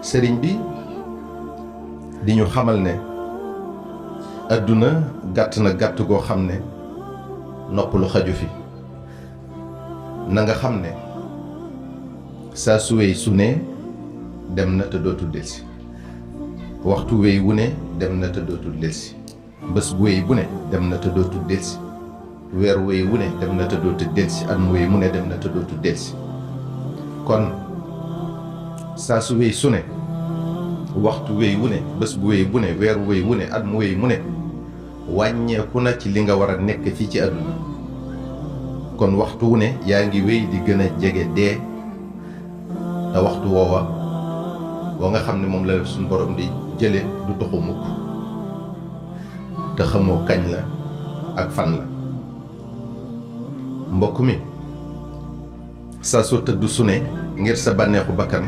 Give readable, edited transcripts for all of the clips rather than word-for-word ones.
sëriñ bi di ñu xamal ne adduna gàtt na gàtt goo xam ne nopp lu xaju fi. na nga xam ne saa su wéy su ne dem na te dootul delsi, waxtu wéy wu ne dem na te dootul delsi, bés bu wéy bu ne dem na te dootul delsi, weer wéy wu ne dem na te dootul delsi, at mu wéy mu ne dem na te dootul delsi. kon saa su wéy su ne, waxtu wéy wu ne, bés bu wéy bu ne, weer wéy wu ne, at mu wéy mu ne wàññeeku na ci li nga war a nekk fii ci àdduna. kon waxtu wu ne yaa ngi wéy di gën a jege dee, te waxtu woowa boo nga xam ne moom la suñu borom di jële du toxu mukk, te xamoo kañ la ak fan la. mbokk mi, saa soo tëdd su ne ngir sa bànneexu bakkan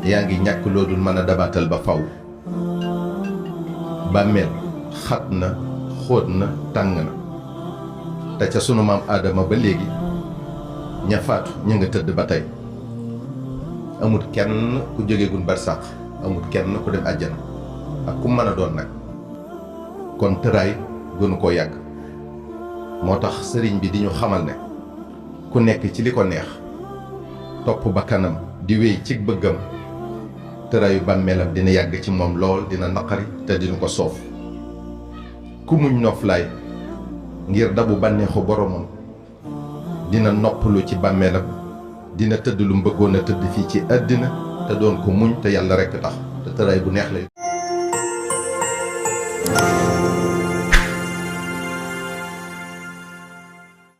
yaa ngi ñàkk loo dul mën a dabaatal ba faw. bàmmeel xat na, xóot na, tàng na, te ca sunu maam aadama ba léegi ña faatu ñu nga tëdd ba tey. amut kenn ku jógeegun barsàq, amut kenn ku dem àjjana ak ku mën a doon nag. kon tëraay gënu koo yàgg. moo tax sëriñ bi di ñu xamal ne ku nekk ci li ko neex, topp bakkanam di wéy ci bëggam, tëraayu bàmmeelam dina yàgg ci moom lool, dina naqari te dina ko soof. ku muñ noflaay ngir dabu bànneexu boromam dina noppalu ci bàmmeelam, dina tëdd lu mbëggoon a tëdd fii ci àddina te doon ko muñ te yàlla rekk tax, te tëraay bu neex lay